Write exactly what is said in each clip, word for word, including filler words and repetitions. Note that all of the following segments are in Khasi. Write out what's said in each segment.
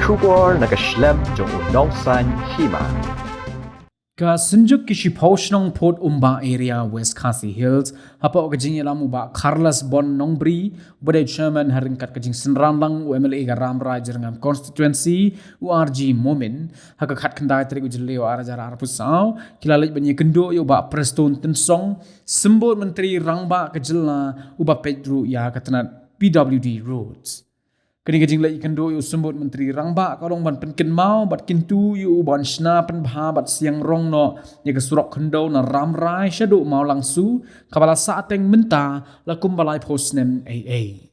Khubor na ka shlem jong u Nongsaiñ Hima. Ka Synjuk ki Shiphew Shnong Pud Umbah Area, West Khasi Hills, hapoh ka jingïalam u Bah Carlos Bon Nongbri, uba dei u Chairman ha ryngkat ka jingsynran lang u M L A ka Rambrai Jyrngam Constituency, u R G Momin, ha ka khatkhyndai tarik u Jylliew ar hajar arphew saw, ki la leit ban ïakynduh ïa u Bah Prestone Tynsong, Symbud Myntri Rangbah ka Jylla, uba peit ruh ïa ka tnat P W D Roads. Kane ka jingleit ïakynduh ïa u Symbud Myntri Rangbah ka long ban pynkynmaw bad kyntu ïa u ban shna pynbha bad siang rong noh ïa ka surok khyndew na Rambrai shaduh Mawlangsu, kaba la sah teng mynta la kumba laiphew snem eiei.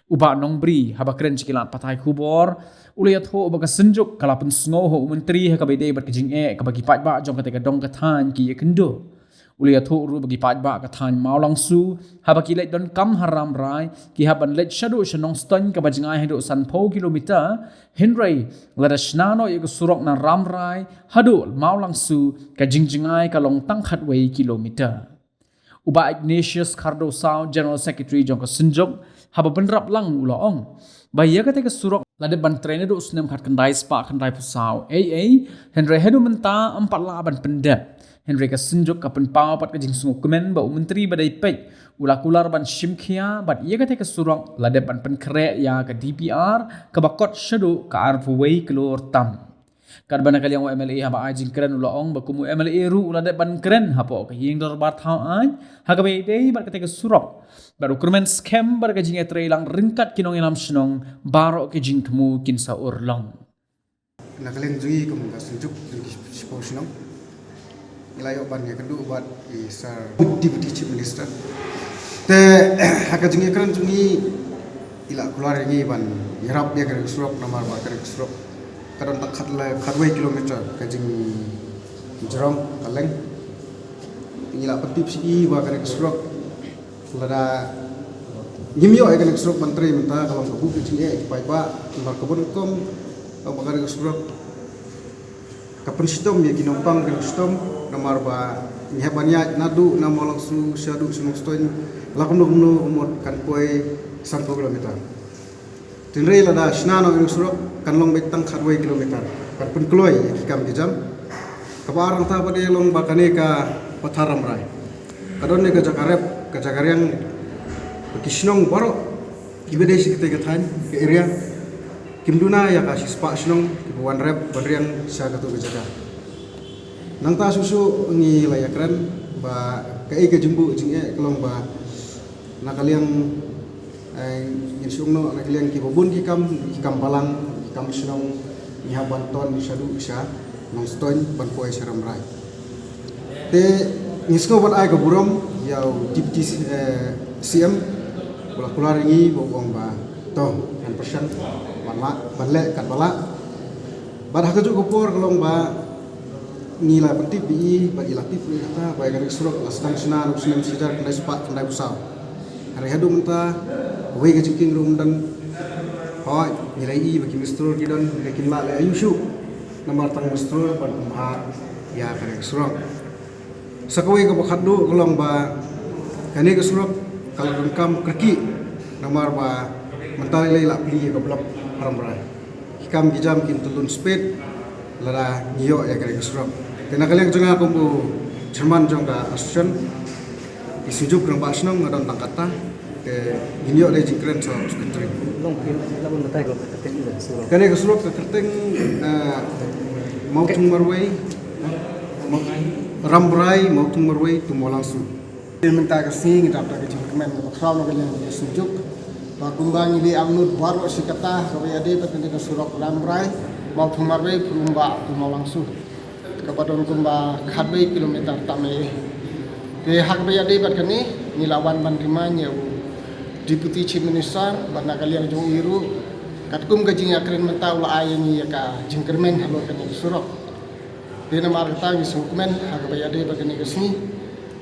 U Bah Nongbri, haba kren sha ki lad pathai khubor, u la ïathuh ba ka Synjuk ka la pynsngew ha u Myntri ha kaba ïadei bad ka jingeh kaba ki paidbah jong kata ka dong ka thaiñ ki ïakynduh. U la ïathuh ruh ba ki paidbah ka thaiñ Mawlangsu, haba ki leit donkam ha Rambrai, ki hap ban leit shaduh sha Nongstoiñ kaba jngai haduh sanphew kilometer, hynrei lada shna noh ïa ka surok na Rambrai haduh Mawlangsu, ka jingjngai ka long tang khatwei kilometer. U Bah Ignatius Khardosaw, General Secretary jong ka Synjuk, haba bynrap lang u la ong ba ïa kata ka surok la dep ban trei naduh u snem khatkhyndai spah khyndaiphew saw eiei, hynrei haduh mynta ym pat lah ban pyndep. Hynrei ka Synjuk ka pynpaw pat ka jingsngewkmen ba u Myntri ba dei peit u la kular ban shim khia bad ïa kata ka surok la dep ban pynkhreh ïa ka D P R kaba kot shaduh ka arphew wei klur tam. Katba na ka liang u M L A haba ai jingkren u la ong ba kum u M L A ruh u la dep ban kren hapoh ka ïing dorbar thaw aiñ ha kaba ïadei bad kata ka surok, bad u kyrmen skhem ba da ka jingïatreilang ryngkat ki nongïalam shnong baroh ki jingthmu kin sa urlong. Na ka liang jong ngi kum ka Synjuk jong ki Shiphew Shnong, ngi la ïoh ban ïakynduh bad i Sir Deputy Chief Minister. Te ha ka jingïakren jong ngi i la kular ïa ngi ban ïarap ïa kane ka surok, namar ba kane ka surok ka don tang khat le khatwei kilometer ka jingjrong ka leng. Ngi la pyntip sha i ba kane ka surok lada ngim ïoh ïa kane ka surok ban trei mynta ka long ka buh ka jingeh ïa ki paidbah, namar ka bun kum ka ba kane ka surok ka pynshitom ïa ki nongpang, ka pynshitom, namar ba ngi hap ban ïaid naduh na Mawlangsu shaduh sha Nongstoiñ la kumno kumno ka mut kan poi sanphew kilometer. Hynrei lada shna noh ïa ka surok kan long beit tang khatwei kilometer, kan pynkloi ïa ki kam ki jam. Kaba ar nangta pat de long ba kane ka pathar Rambrai ka don ïa ka jaka rep, ka jaka riang, ba ki shnong baroh kiba dei sha katei ka thaiñ, ka area, kim duna ïa ka shispah shnong kiba wan rep wan riang sha kato ka jaka. Nangta shuh shuh ngi la ïakren ba kaei ka jingbuh jingeh ka long ba na ka liang, eh, ngin shong noh na ka liang kiba bun ki kam, ki kam balang, ki kam shnong, ngi hap ban ton shaduh sha Nongstoiñ ban poi sha Rambrai. Te ngi sngew ban ai ka burom ïa u Deputy, eh, C M ba la kular ïa ngi ba u ong ba to, kan pyrshang ban lah, ban leh katba lah. Bad ha kajuh ka por ka long ba ngi la pyntip ïa i bad i la tip ïa kata ba ïa kane ka surok la sdang shna naduh u snem shi hajar khyndai spah khyndaiphew saw. Hynrei haduh mynta kawei ka jingkieng ruh ym don. Hooid, ngi la ïohi ba ki mistri ki don, hynrei kim lah leh aïu shuh namar tang mistri ban pynbha ïa kane ka surok. Sa kawei kaba khatduh ka long ba kane ka surok ka la donkam kyrkieh namar ba mynta lei lei la plie ïa ka block ha Rambrai. Ki kam ki jam kin tylun spet lada ngi ïoh ïa kane ka surok. Te na ka liang jong nga kum u chairman jong ka association, i Synjuk Rangbah Shnong, nga don tang katta. Te ngin ïoh da i jingkren sha u secretary. Long phi la bun batai ka kyrteng ka surok. Kane ka surok ka kyrteng, eh, Mawthung Marwei, Rambrai, Mawthung Marwei to Mawlangsu. Te mynta ka sngi ngi dap da ka jingkmen kaba khraw na ka liang ka Synjuk ba kumba ngi leh angnud baroh shi katta kaba ïadei bad kane ka surok Rambrai, Mawthung Marwei, Phurumbah to Mawlangsu, kaba don kumba khatwei kilometer tam eh. Te ha kaba ïadei bad kane ngi la wan ban remind ïa u Deputy Chief Minister bad na ka liang jong i ruh katkum ka jingïakren mynta u la ai ïa ngi ïa ka jingkyrmen halor kane ka surok. Te namar kata ngi sngewkmen ha kaba ïadei bad kane ka sngi.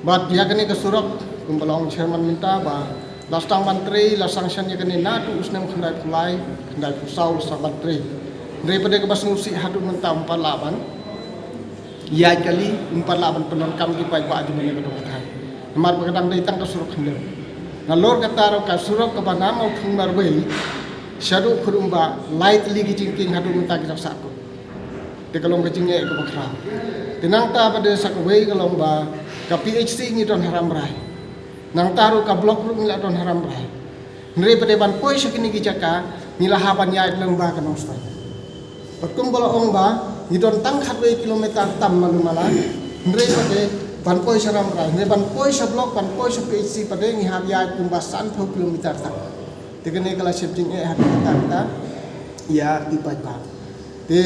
Bad ïa kane ka surok kumba la ong chairman mynta ba la sdang ban trei, la sanction ïa kane naduh u snem khyndaiphew lai, khyndaiphew saw la sdang ban trei. Hynrei pat de kaba sngewsih haduh mynta ym pat lah ban ïaid kali, ym pat lah ban pyndonkam ki paidbah jong kane ka dong ka thaiñ. Namar ba ka dang dei tang ka surok khyndew. Nalor kata ruh ka surok kaba na Mawthung Marwei Shaduh khadum ba lai tylli ki jingkieng haduh mynta ki jong sahkut. Te ka long ka jingeh kaba khraw. Te nangta pat de sa kawei ka long ba ka P H C ngi don ha Rambrai. Nangta ruh ka block ruh ngi la don ha Rambrai. Hynrei pat de ban poi sha kine ki jaka ngi la hap ban ïaid lyngba ka Nongstoiñ. Bad kumba la ong ba ngi don tang khatwei kilometer tam malu mala. Hynrei pat de ban poi sha Rambrai, hynrei ban poi sha block, ban poi sha P H C pat de ngi hap ïaid kumba sanphew kilometer tam. Te kane ka la shim jingeh haduh mynta mynta ïa i paidbah. Te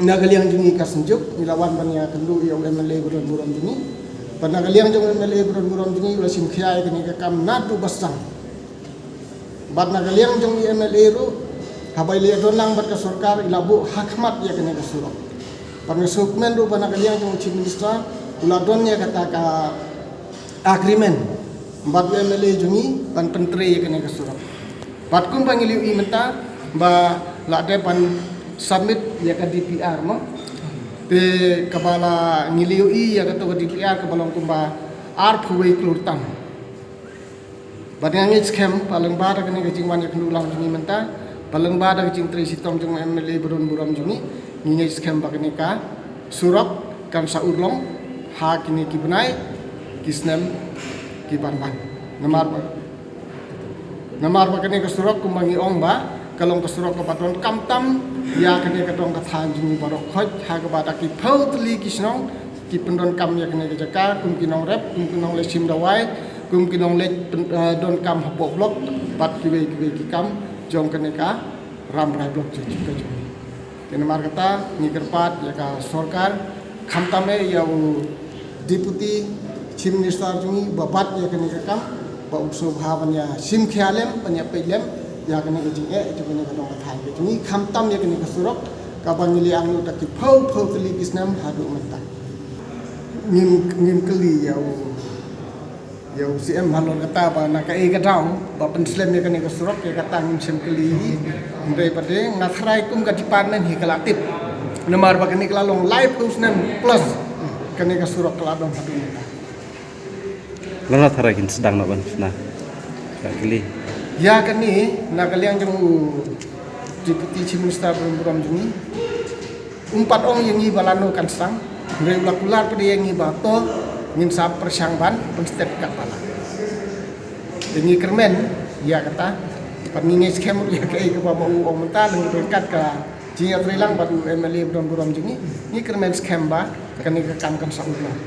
na ka liang jong ngi ka Synjuk ngi la wan ban ïakynduh ïa u M L A ba don burom jong ngi. Bad na ka liang jong u M L A ba don burom jong ngi u la shim khia ïa kane ka kam naduh ba sdang. Bad na ka liang jong i M L A ruh haba i la ïadon lang bad ka sorkar i la buh ha khmat ïa kane ka surok. Bad nga sngewkmen ruh ba na ka liang jong u Chief Minister u la don ïa kata ka agreement bad u M L A jong ngi ban pyntrei ïa kane ka surok. Bad kumba ngi la ïohi mynta ba la dep ban submit ïa ka D P R mo. Te kaba la ngi la ïohi ïa kato ka D P R kaba long kumba arphew wei klur tam. Bad nga ngeit skhem ba lyngba da kane ka jingwan ïakynduh lang jong ngi mynta, ba lyngba da ka jingtrei shitom jong u M L A ba don burom jong ngi, ngi ngeit skhem ba kane ka surok kan sa urlong ha kine ki bnai ki snem ki ban wan. Namar ba namar ba kane ka surok kumba ngi ong ba ka long ka surok kaba donkam tam ïa kane ka dong ka thaiñ jong ngi baroh khoit, ha kaba da ki phew tylli ki shnong ki pyndonkam ïa kane ka jaka kum ki nongrep, kum ki nongleit shim dawai, kum ki nongleit pyn-, eh, donkam hapoh block bad kiwei kiwei ki kam jong kane ka Rambrai block jong ka jong ngi. Te namar kata ngi kyrpad ïa ka sorkar, khamtam eh ïa u Deputy Chief Minister jong ngi ba bat ïa kane ka kam, ba u sngewbha ban ïa shim khia lem, ban ïa peit lem ïa kane ka jingeh jong kane ka dong ka thaiñ ka jong ngi, khamtam ïa kane ka surok kaba ngi la angnud da ki phew phew tylli ki snem haduh mynta. Ngim, ngim kylli ïa u ïa u C M halor kata ba na kaei ka daw ba pynslem ïa kane ka surok, ïa kata ngim shym kylli hi. Hynrei pat de nga tharai kum ka department hi ka la tip. Namar ba kane ka la long laiphew snem plus kane ka surok ka la don haduh mynta. Lano tharai kin sdang na ban sna. Ka kylli. Ïa kane na ka liang jong u Deputy Chief Minister ba don burom jong ngi. Um pat ong ïa ngi ba lano kan sdang, hynrei u la kular pat ïa ngi ba to ngin sa pyrshang ban pynstet katba lah. Te ngi kyrmen ïa kata, pat ngi ngeit skhem ïa kaei kaba ma u ong mynta, lane ryngkat ka jingïatreilang bad u M L A ba don burom jong ngi, ngi kyrmen skhem ba kane ka kam kan sa urlong.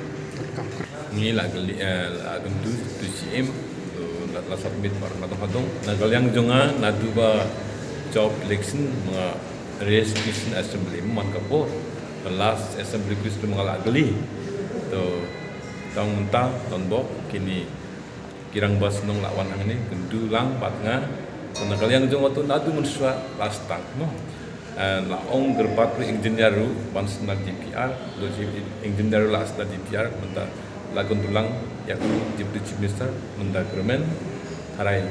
Ngi la kylli, eh, la kyntu tu C M, tu la, la submit mar madong hadong. Na ka liang jong nga naduh ba job election ma nga resignation assembly man ka por. The last assembly office tu ma nga la kylli. To tang mynta ton bok kine ki rangbah shnong la wan hangne kyntu lang bad nga. To na ka liang jong nga tu naduh mynshuwa la sdang mo. Eh, la ong kyrpad ruh engineer ruh ban sna D P R, ruh engineer ruh la sna D P R, mynta la kyntu lang ïa u Deputy Chief Minister, mynta kyrmen, tharai,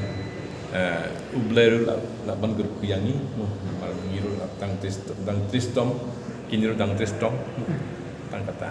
eh, U Blei ruh la, la ban kyrkhu ïa ngi, mo, namar ngi ruh la dang trei, dang trei shitom, kine ruh dang trei shitom, tang kata.